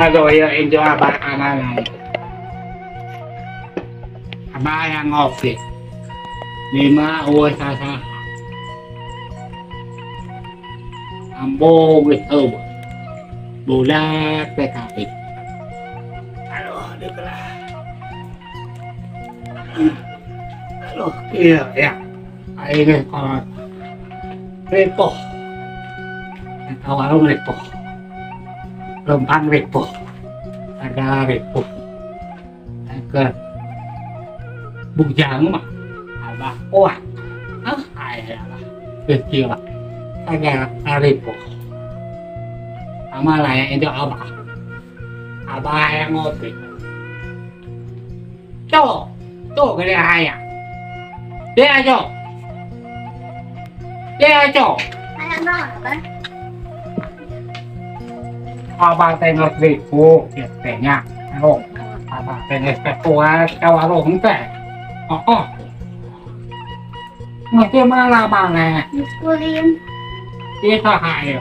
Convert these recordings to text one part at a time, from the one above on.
Aduh, ya injo abah kamana? Abah yang ngopi. Lima eueuh sasaha. Ambo geus eueuh. Budak TKP. Aduh, deuk lah. Aduh, iya ya. Aing geus kolot. Ripuh. Eta warung ripuh. Lempang ripuh. Sagala ripuh. Ke bujang mah abah kuat. Ah, aya lah. Geus kieu lah. Sagala ripuh. Sama lah ya itu abah. Abah yang ngopi. Tuh, tuh gede hayang. Dia aja. Dia aja. Hayang naon, Abah? Abah teh geus ripuh ieu teh nya. Aduh, abah teh geus teh kuat ka warung teh. Oh. Ngerti mana maneh? Geus ulin. Ieu saha ieu?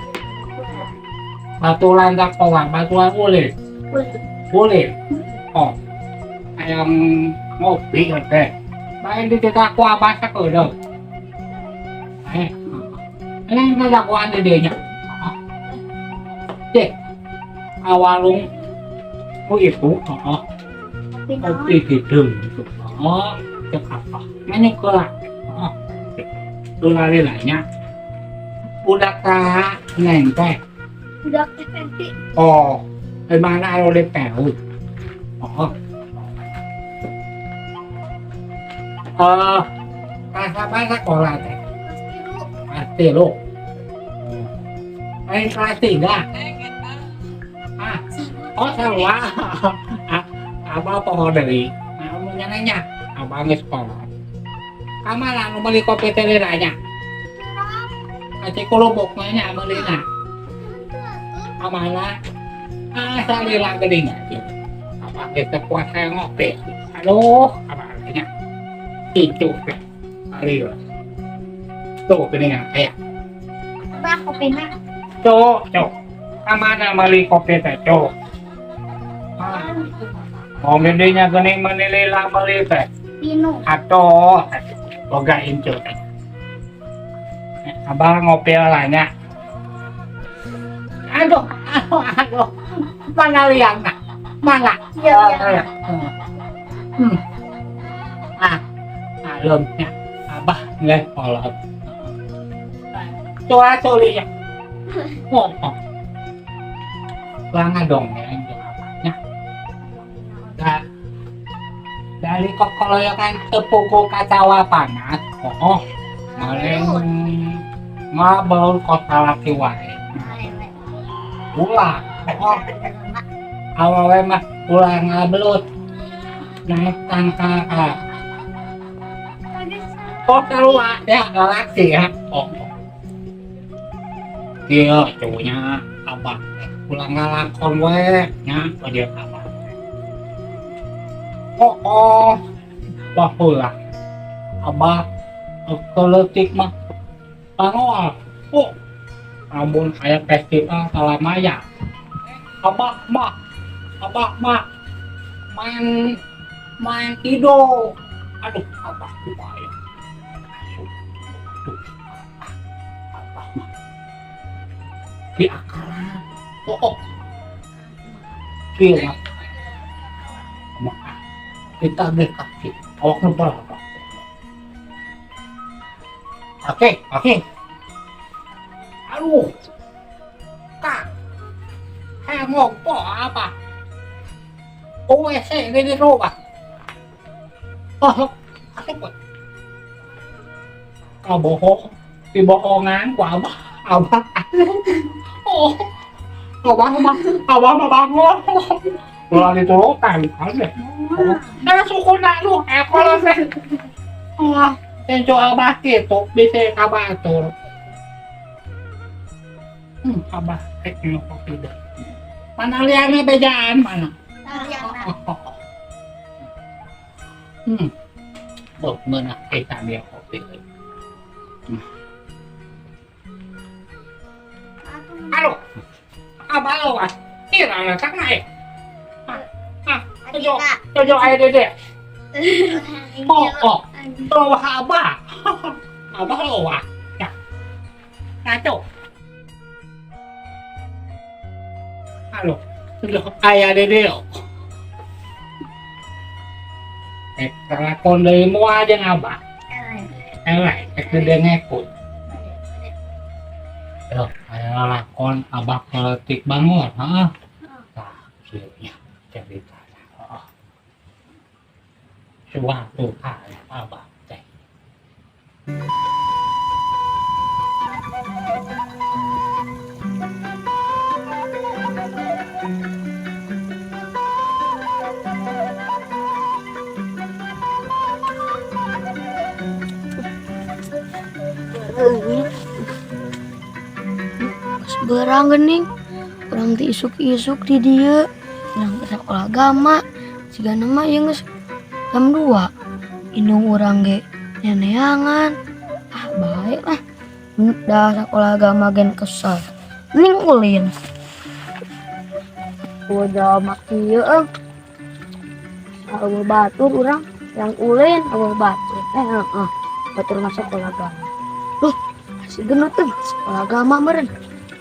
Baturan sakola, baturan ulin. Ulin. Ulin. Oh. Hayang ngopi teh. Bae dititah ku abah sakedeung. Eh. Ini ngadakuan di dinya. Cek. Warung oh itu, oh, Kopi naon? Kopi hideung gitu. Oh, cek apa? Nanya lah. Oh. Ulah lilanya. Budak saha neng teh? Budak Teh Fenty. Oh, di mana anu di PU? Oh. Eh, kelas apa sekolah teh? Kelas 3. Kelas 3. Eh, kelas 3. Ah, oh sarua. Ah, abah poho deui. Nah, umumnya nanya, abah geus sekolah. Kamana nu meuli kopi teh nanya? Ka Cikulubuk mah nya meulina. Kamana? Ah, salila geuning. Abah geus teu kuat hayang ngopi. Aduh, abah nya. Itu teh. Salila. Tuh geuning aya. Abah, kopina. Cuk, cuk. Kamana meuli kopi teh, cuk? Ah, mau dinya geuning meuni lila meuli teh. Minum. Atuh, boga incu teh. Abah ngopi lah nya. Aduh, aduh, aduh. Mana liangna? Mana? Iya. Ah, alumnya. Abah nggak kolot. Coba culi ya. Oh, oh. Langa dong ya, itu apanya. Nah, dari kokoloyokan tepuku kacawa panas. Oh, maling ngabel kota laki wae. Ulah, oh, awewe mah ulah ngabelut. Naik tangka ka. Oh, sarua ya galaksi ya. Oh. Iya, cowoknya abah. Ulah ngalakon we nya ojek abah. Oh. Baheula. Abah keleutik mah pangoal. Oh. Amun aya festival Salamaya. Abah mah main main tidur. Aduh, abah kumaha. Aduh, abah mah di akaran. Oh. Kieu mah. Kumaha? Kita ge kaki. Awak nu berapa? Oke. Aduh. Kak. Hayang ngopo apa? WC di rumah. Oh, asup we. Kabohong, dibohongan ku abah. Abah. Oh. Abah mah bangun. Ulah diturutan kan deh. Eh, sukuna lu, ekor teh. Ah, tenco abah kitu bisa ka batur. Abah rek minum kopi deh. Mana liane bejaan mana? Liana. Oh, meunah kita dia kopi. Halo. Abah lo ah. Kira letak naik. Tujuh, tujuh ayah dede. Oh, oh. Loh, abah. Abah loh, ya. Satu. Halo. Tujuh ayah dede. Eh, lakon deui moal jeung abah. Eleh, rek dede ngekut. Tuh, aya lakon abah keletik bangun, heeh. Tah, kieu nya ceritana. Heeh. Suatu hari abah teh Pas berang gening, urang teh isuk-isuk di dieu, urang ke sekolah agama, sigana mah ieu geus jam 2. Indung urang ge nyaneangan. Ah, bae lah. Dah sekolah agama gen kesel. Mending ulin. Gua jawab kieu euy. Eueuh batur urang yang ulin eueuh batur. Heeh. Batur masuk sekolah agama. Loh, si gendut teh sekolah agama meureun.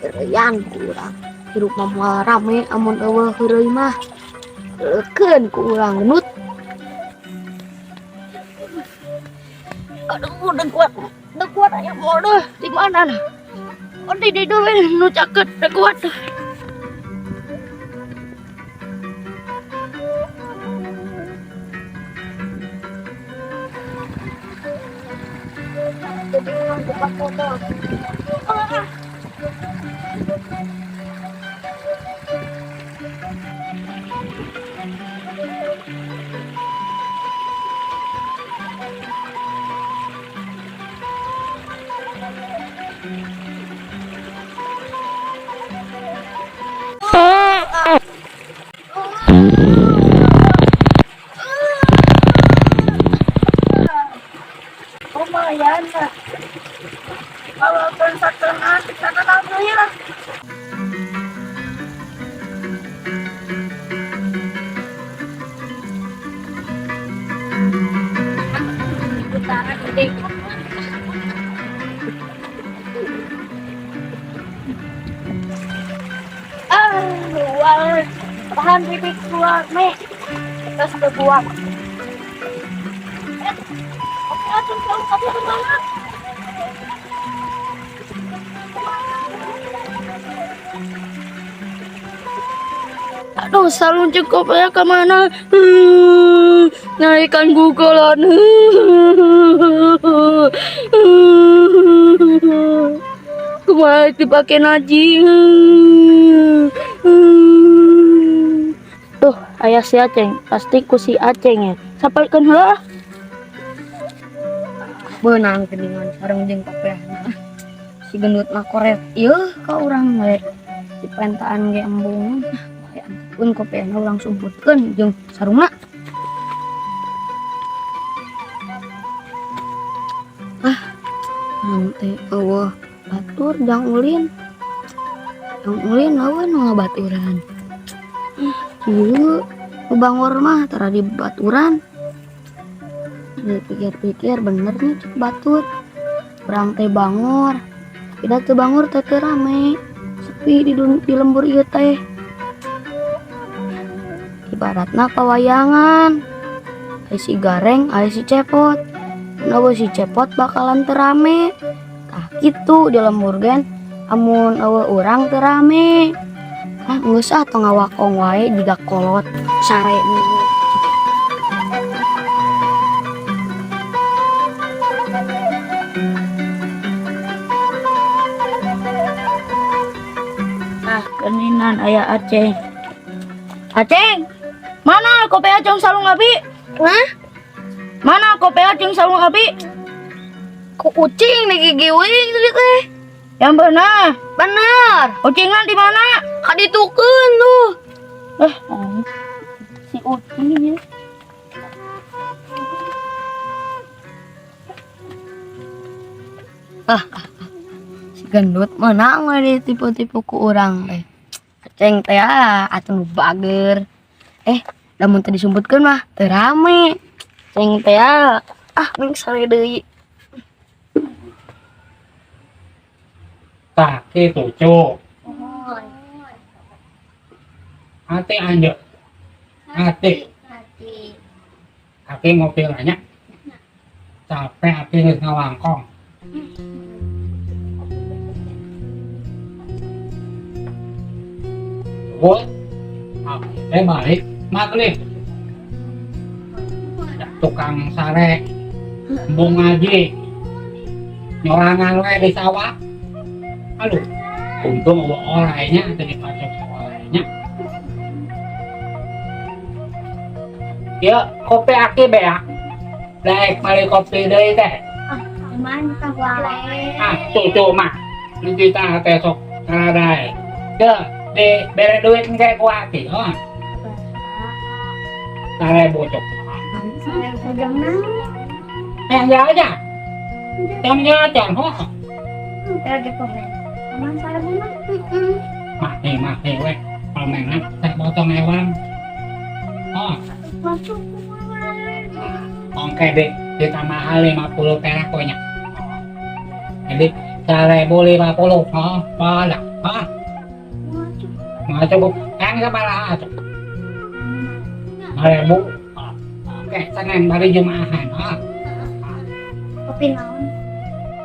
Heureuyan ku urang. Hirup mah moal rame amun eueuh heureuy mah. Heukeun ku urang gendut. Aduh, udah kuat. Udah kuat aya bodoh. Di mana nah? Oh, di dieu we nu caket, udah kuat. Lumayan lah. Kalau setengah, setengah alhamdulillah. Ah, luar. Tahan titik keluar nih. Terus berbuang. Oke, atuh, jauh, tapi kemana? Aduh, salun cukup ya kemana? Nyarikan Google-an. Kemana dipakai naji? Tuh, ayah si Aceng, pasti ku si Aceng ya. Sampaikan heula. Beunang geuningan sareng jeung kopiahna. Si gendut mah koret ieu ka urang we. Dipentaan ge embung. Bae antepkeun kopiahna urang sumputkeun jeung sarungna. Ah, nanti eueuh batur jang ulin. Jang ulin lawan nu ngabaturan. Ieu nu bangor mah tara di baturan. Dipikir-pikir bener nih cek batur. Urang teh bangor. Tapi da teu bangor teh teu rame. Sepi di lembur ieu teh. Ibaratna pawayangan. Aya si Gareng, aya si Cepot. Mun eueuh si Cepot bakalan teu rame. Tah kitu di lembur gen amun eueuh urang teu rame. Ah geus ah tong ngawakong wae jiga kolot sare. Ah, keninan aya Aceng. Aceng, mana kopi Aceng sarung abi? Hah? Mana kopi Aceng sarung abi? Ku kucing di gigi uing tadi teh. Yang benar. Benar. Ucingan di mana? Kaditukeun tuh. Si ucing ya. Ah, si gendut menang we ditipu-tipu ku urang teh. Aceng teh ah, atuh nu bager. Lamun teu disumputkeun mah teu rame. Ceng teh ah, ah ming sare deui. Tah kitu, Cuk. Mohon. Hati anjeun. Hati. Hati. Aki ngopi lah nya. Capek aki geus ngawangkong. Terus, aki teh balik maghrib. Ya, tukang sare, embung ngaji, nyorangan we di sawah. Aduh, untung euweuh orainya teu dipacok ku orainya. Ieu kopi aki beak. Daek balik kopi deui teh. Cuman kita wae. Ah, cucu mah. Nanti tah teh sok karadae. Ke di bere duit engke ku aki, oh. 1000 cok. Pegang naon? Yang dia aja. Yang dia aja, oh. Lagi komen. Aman 1000 mah. Heeh. Mati mati weh. Permainan teh potong hewan. Oh, Masuk. ongke deh ditambah 50 perak pokoknya. Jadi 1050, oh, boleh. Oh, nggak cukup. Yang sabaraha tuh? 1000. Oh, oke, Senin bari Jumahan. Oh, Kopi naon?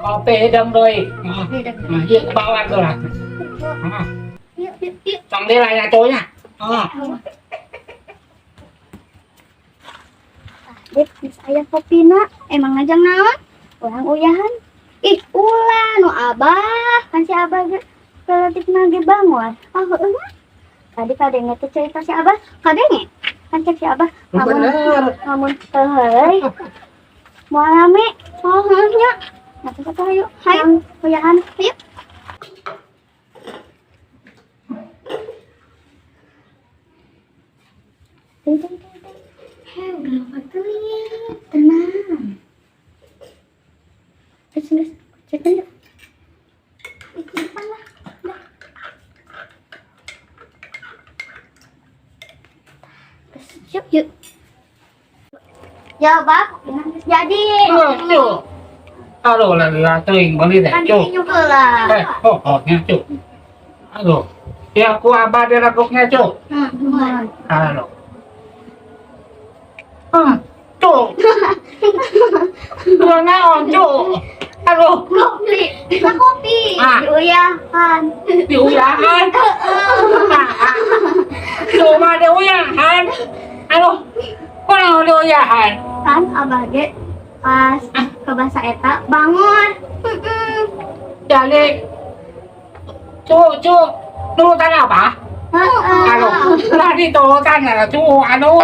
Kopi hidung deui. Oh, Beda. nah, ieu bawa tuh lah. Oh, Yuk, yuk, yuk. tong deui lah ya. Oh, Dek, geus aya kopina, emang ngajang naon? Urang uyahan. Ih, ulah nu abah, kan si abah ge relatif ge bangun. Ah, heueuh mah. Tadi kadenge teh cerita si abah, kadenge. Kan cek si abah, lamun bener. Lamun teu heureuy. Moal rame, oh heueuh nya. Nah, terus atuh hayu, hayu uyahan, hayu. Ting ting ting ting. Hei, udah lupa teuing. Tenang. Terus, terus, cek yuk. Di depan lah. Udah. Terus, yuk, yuk. Ya, Bang, jadi. Oh, Cuk. Aduh, lagi teuing beli teh, Kan Cuk. juga lah. Eh, oh, oh, nya, Cuk. Aduh. Ya, ku abah direguknya, Cuk. Hmm. Aduh. Ah, Cuk. Lu naon, Cuk? Aduh, Kopi, kita kopi. Ah. Diuyahan. Diuyahan. Cuma diuyahan. Aduh, kok naon diuyahan? Kan abah ge pas ke bahasa eta bangun. Heeh. Jadi, Cuk, Cuk, nurutan apa? Heeh. Aduh, lah diturutan lah, Cuk. Aduh.